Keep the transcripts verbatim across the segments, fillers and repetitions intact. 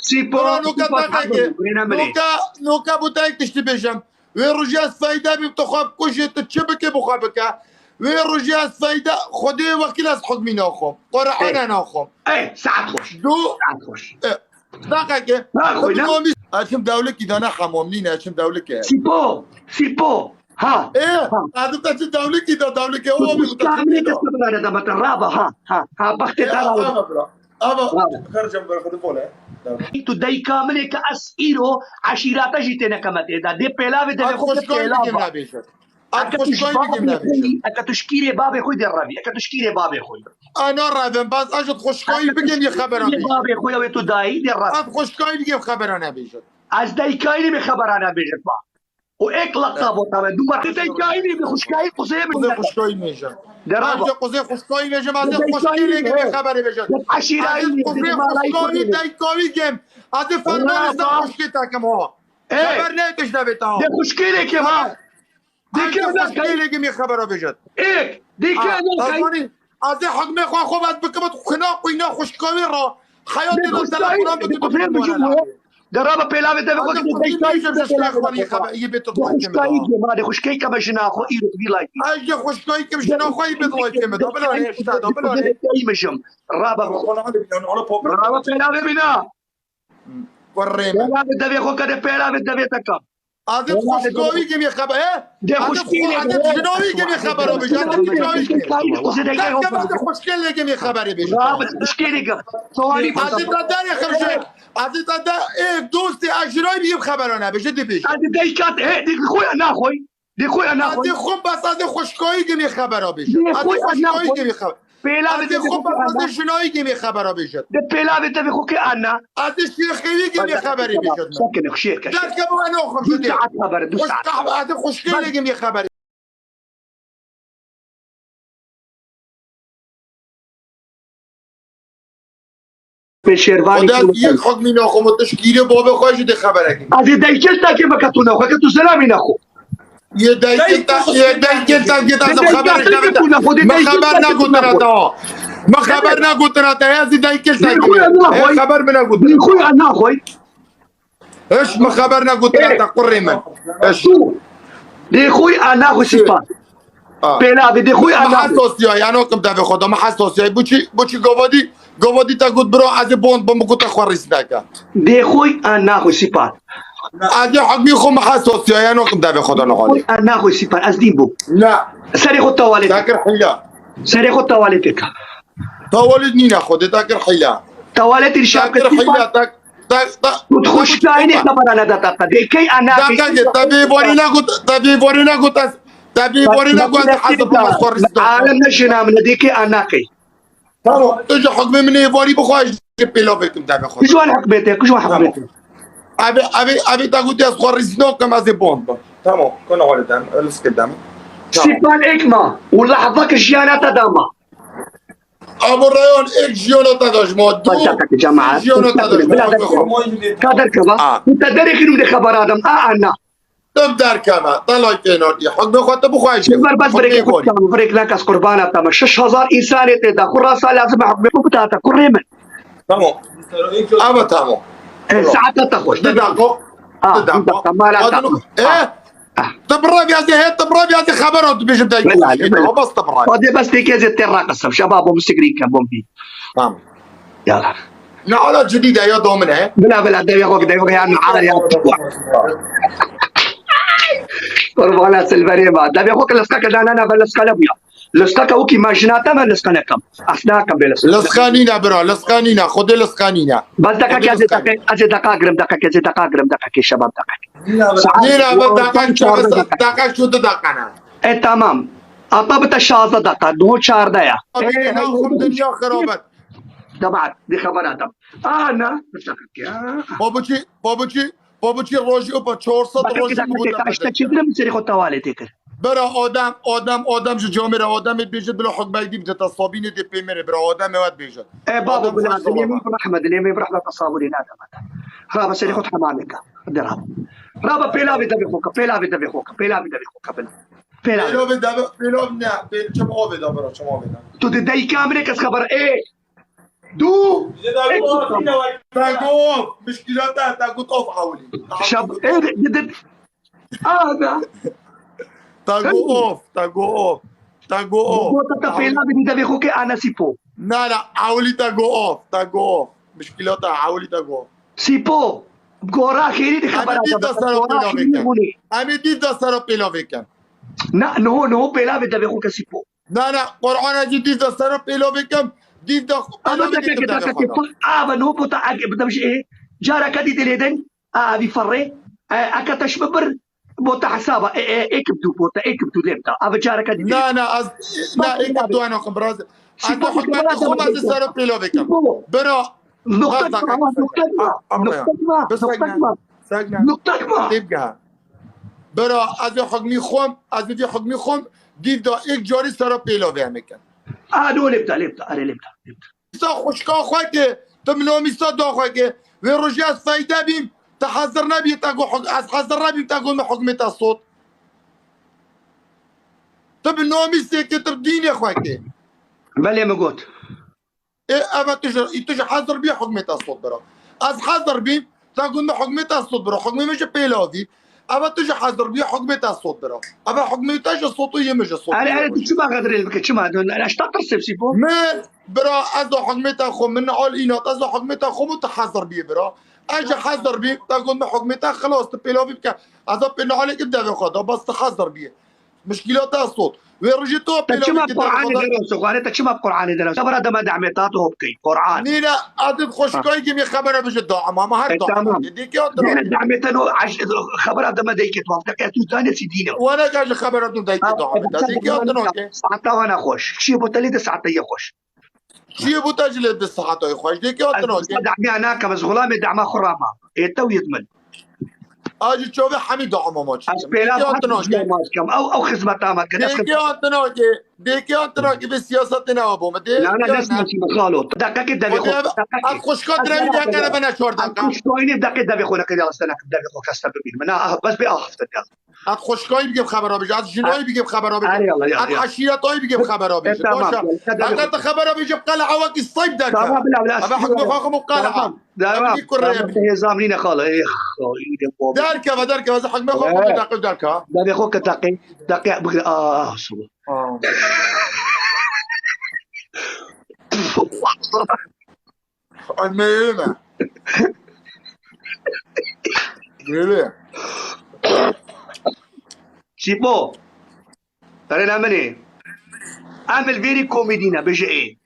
Sîpo, Bira, noka sîpo, teqekê. Noka, noka bo te yek tiştî bêjim. Wê rojê ez feyda bîm, tu xwe bikujê, tu çi bikê bi xwe bike. Wê rojê ez feyda, Xwedê wekîl ez hukmî naxwim. Qur'ane naxwim. Ey, saet xweş. Du. Saet xweş. E, Daqekê. Ha, xwîna. Hemamî. Eçim dewlikî de ne hemam nîne, eçim dewlikê. Sîpo, Sîpo. Ha. E, ha. Adım da çi dewlikî de dewlikê. O abi, bu da çi de. Kamilê de sabra da mata raba, ha, ha, ha, baxtê te raba. Ama bra. Ama. Xercem ber xudi bole. Tu dey kamilê ke ez îro eşîrata jî têne kemetê de. Dê pêlavê de xwe pêlav. Eke tu şkîrê babê xwe, eke tu şkîrê babê xwe derrevî, eke tu şkîrê babê xwe. Ana revim, bas ez ji xweşkayî bigim yê xebera bêjim. Babê xwe wê tu dayî derrevî. Ez xweşkayî bigim xebera nebêjim. Ez daykayî bê xebera nebêjim ba. O ek laqab o tabe. Du mertebe daykayî bê xweşkayî quzê bê. Quzê xweşkayî bêjim. Derreva. Ez ji quzê xweşkayî bêjim, ez xweşkayî lêgim yê xeberê bêjim. Daykayî bêjim. Eşîrayî bêjim. Quzê xweşkayî daykayî gim. Ez fermanê xweşkê tekim ha. Xeber ne tişt devê te ha. De xweşkê lêkim ha. Dikê ez xweşkê lêgim yê xebera bêjin. Êk, dikê ez xweşkê. Ez ê hukmê xwe xwe ez bikim, tu xina xwîna xweşkawî ra. Heyatê de telefona bikim, tu xweşkawî. De raba pêlavê te xwe ki de xweşkawî bêjim, ji şex xwe yê xeber, yê bê tu xweşkawî bêjim. Ma de xweşkawî keme jina xwe îro vî layî. Ez de xweşkawî kim jina xwe yê bê tu layî keme. Da bila ne, işte, da bila ne. Raba. Raba pêlavê bîna. Kurrê min. Pêlavê devê xwe ke de pêlavê devê te ke. Azê xweşkawî gimê xeber, he? De xweşkî ne. Azê jinawî gimê xebera bêje, azê jinawî gimê. Azê xweşkê lê gimê xeberê bêje. Xweşkê lê gim. Sewalî. Azê te derê xebşe. Azê te de, ê, dostê, ez jinawî bîm xebera nebêje, dibêje. Azê deykat, he, dê xwe naxoy. Dê xwe ya naxwe. Azê xwe bas, azê xweşkayî gimê xebera bêje. Azê xweşkayî gimê xebera. Pêlavê te xwe bas, azê jinayî gimê xebera bêje. De pêlavê te xwe ke ana. Azê şêxêwî gimê xeberê bêje. Sakin, şêx ke. Derke bu eno xwe. Du saat xeber, du saat. Azê xweşkayî gimê xeberê. Pê şêrvanî. Xwedê ez yek hukmî naxwim û tu şkîrê babê xwe jî dê xeberekî. Ez ê deykil tekê bike tu naxwe, ke tu zelamî naxwe. Yê deykil te, yê deykil tekê de ez xeber nebite. Me xeber negotine te. Me xeber negotine te, ez ê deykil tekê. Xeber min negotine. Xwe naxwe. Hiç mi xeber negotine te, kurrê min. Hiç. Dê xwe ana xwe sîpan. Pêlavê dê xwe ana. Me hesasiya, ya nokim devê xwe da, me hesasiya. Bu çi, bu çi govadî, govadî te got bira, ez ê bond bim, bu got te xwe rîs neke. Dê xwe ana xwe sîpan. Ez ê hukmî xwe me hesasiya, ya nokim devê xwe da noxalî. Ana xwe sîpan, ez dîn bûm. Ne. Serê xwe tawalê. Te kir hîla. Serê xwe tawalê têka. Tawalê nîne xwe dê, te kir hîla. Tawalê tê şap kir hîla, te Te, te, tu xweşkayî nê xebera neda te, te dê key anaqî. Te bê varî negot, te bê varî negot ez, te bê varî negot ez hesab bim xwe rîs da. Alem ne jina min, dê key anaqî. Tamam, tu ji hukmê min ê varî bixwe, ez ji pêlavê kim devê xwe. Ku ji wan hukmê te, ku ji wan hukmê te. Abi, abi, abi te gotî ez xwe rîs nakim, ez ê bond bim. Tamam, kuna wale dem, riske dem. Tamam. Sîpan ekma, û lehzek jiyana te dama. Abo rayon ek jiyona te da ji ma. Du jiyona te da ji ma. Ka derkeva. Tu te derê xînû de xeber adam. A, a, na. Tim derkeve. Te lay pênatî. Hukmê xwe te bixwe. Ber bes birêkê xwe tam. Birêk ne kes qurbana te me. Şeş hezar însanê tê de. Xwe rasa lazim e hukmê xwe bidate. Kurrê min. Tamam. Ama tamam. E, saete te xweş. Di dakika. Di dakika. Mala te. E? Te bi revî ez ê, he, te bi revî ez ê xebera dibêjim dayî. Bela, bela. Bas te bi revî. Xwedê bes têkê ez ê tê raqisem. Şeba bo min sigrî ke, bo min bî. Tamam. Yala. Ne ala cidî de ya do min e. Bila, bila, devê xwe, devê xwe ya min ala ya. Qurbana silverê ma. Devê xwe ke liska ke dana na, ben liska ne buya. Liska ke wekî me jina te me liska nekem. Ez nakem bê liska. Liska nîne bira, liska nîne. Xwedê liska nîne. Bas deqekê ez ê deqe, ez ê deqa girim, deqekê, ez ê deqa girim, deqekê şebab deqekê. Nîne bira, deqa çar, deqa şu du deqe ne. E, tamam. Ata bite şazde deqa, duhu çarde ya. Abi, e, ne xum dinya xirabet. Tamam, di xebera tam. Aha, ne? Babuçî, babuçî, Babuçî rojî opa çar sed rojî min gote. Îşte çêdirim serê xwe tawalê tê kir. Bira Adem, Adem, Adem ji camêra Ademê dibêje bila hukmê dî bide te sabînê dê pê mêrê bira Ademê we dibêje. E babo bila dilê min bi rehme, dilê min bi rehme te sabûnê nade me te. Raba serê xwe hemamê ke. De raba. Raba pêlavê devê xwe ke, pêlavê devê xwe ke, pêlavê devê xwe ke bila. Pêlavê. Pêlavê devê, pêlav ne, pê çem avê de bira, çem avê de. Tu di dey kamilê kes xeber ê. Du. Te got of. Mişkîlata te got of ewilî. Şab. Ê, didin. Ana. Te got of. Te got of. Te got of. Bota te pêla bidî devê xwe ke ana Sîpo. Na na ewilî te got of. Te got of. Mişkîlata ewilî te got of. Sîpo. Gora xêrî di Em xebera ê dîv te de sero gora pêlavê xêrî kem. bûnê. Em ê dîv de sero pêlavê kem. Na, niho, niho pêlavê devê xwe ke Sîpo. Na na, Qur'an ez ê dîv de sero pêlavê kem. Dîv de Ama pêlavê te ke kem te devê ke xwe de. pa, ava niho bota ag, bidem ji ê. Cara ke dî dilê den. A, vî ferrê. E, eke te şibibir. Bota hesaba. E, e, êk bi du bota, êk bi du lê bida. Ava cara ke dî dilê. Na na, ez na êk bi du naxim biraz. Ez Sîpo, de hikmetî xwe ez ê sero pêlavê kem. Bira. Nokta Bak, ma, bak, nokta ma, bak, nokta bak, ma, bak, nokta ma, Segna. nokta ma. Têbgeha. Bira, ez ê hukmî xwem, ez ê vî hukmî xwem, dîv da êk carî sera pêlavê em ê kem. A, no lê bida, lê bida, erê lê bida, lê bida. Sa xwişka xwe ke, tu min omîsa da xwe ke, wê rojê ez feyde bîm, tu hezir nebî, te got huk-, ez hezir nebîm, te got min hukmê te sot. Tu bi nomîsê ke, tu bi dînê xwe ke. Belê min got. Ê, eve tu ji, tu ji hezir bî hukmê te sot bira. Ez hezir bîm, te got min hukmê te sot bira. Hukmê min ji pêlavî. Eve tu ji hezir bî hukmê te sot bira. Eve hukmê te ji sot û yê min ji sot. Erê, erê, tu çima xedirê bike, çima? Eşta qirsê Sîpo. Min bira ez de hukmê te xwe, min al înat, ez de hukmê te xwe û tu hezir bî bira. Ez ji hezir bî, te got min hukmê te xilas, tu pêlavî bike. Ez de pê nihalê ki devê xwe da, bas tu hezir bî. Mişkîla te sot. Wê rojê tu Te çima pêlavî ki devê Qur'anê xwe da. Deros, xwarê te çima Qur'anê Deros? Xebera dema demê ta tu hop key. Qur'an. Nîne, ez di xweşkayî ki min xebera bije daima, ma her E, tamam. Dê ki ya tu Nîne demê te no, xebera dema dey ki tu hafte ke tu tane si dîne. Wana ka ji xebera tu dey ki daima. Dê ki ya tu no ki. Saata wana xweş. Çi bo te lê de saate ye xweş. Çiyê bû te ji lê di saetayê xweş. Dê ki ya tu no ki. Dema nakem, ez xulamê dema xurama. Ê te wiyet min. A ji çavê hemî daima ma çi. Ez pêla Dê ki ya tu no ki. Ew, ew xizmeta me kir. Ez Dê ki ya tu no ki. Dê ki ya tu no ki bi siyasetê ne abo me. Dê Na, na, ki ya dest ne. me çi xalo. Dakika ki devê xwe. Ez xweşka direvî de kere bana çar dakika. Kuş doyni dakika devê xwe ne kedi astana devê xwe kasta bibîn. Na, ah, bas bir ah hafta ya. Ez xweşkayî bikim xebera bije. Ez jinayî bikim xebera bije. Erê, yallah, yallah, Ez yallah. Eşîretayî bikim xebera bije. E, tamam, Başa. yallah, yallah. Eger tu xebera bije qala awakî sayb derka. Tamam, bila, bila. Ebe hukmê xwe xwe qala. Tamam, tamam. Ebe kurre Tamam, hezam nîne xalo. Ê, xalo, yine bu. Derkeve, derkeve. Ez hukmê xwe Evet. xwe derkeve derka. Devê xwe ke dakika. Dakika, bu, ah, ah, Ay, meyilme. Meyilme. Çipo. Erê ne minê. Em li vêrî komedî ne, bêje ê.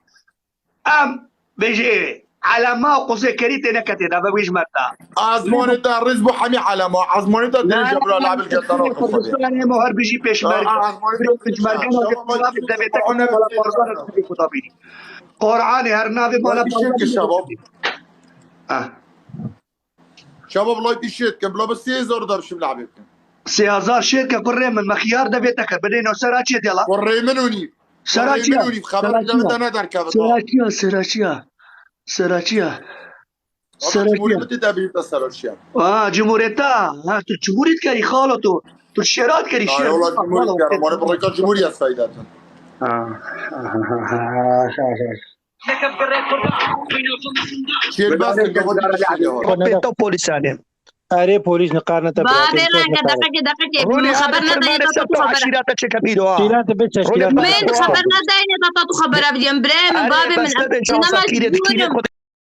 Em bêje ê. Elema quzê kerî tê neketê de ve wî ji me ta. Azmanê te riz bu hemî elema. Azmanê te dirêj e bira labil getana. Kurdistanê mo her bijî pêşmerge. Azmanê te Pêşmerge dirêj e. devê te Qur'anê her navê mala. Şebab. Şebab, lay bir şey etken. Bila bi sê hezar da bişim labê bikin. Sê hezar şêr ke kurê min, me xiyar de bê te kir. Binê no sera çi diyala? Kurê min û nîv. Sera Kurê çi ya? min û nîv. Xeber Sera bide çi ya? Te ne derkeve. Sera çi ya? Sera çi ya? Sera çi ya? Sera çi ya? Cumhuriyeti te bir de sera çi ya? Ha, cumhuriyeta. Ha, tu cumhuriyet kerî xalo tu. Tu şerat kerî Ay şer. Allah cumhuriyet kerî. Mane bi reka cumhuriyet fayda tun. Ha. Şêr bas. Kopê to polîsanê. Erê polîs niqarine te Babê me ke deqekê deqekê min xeber nedayê ta tu xebera. Şîra te çêke bîro ha. Şîra te biçe, şîra te. Min xeber nedayê ta tu xebera bidîm. Birayê min, babê min. Ina me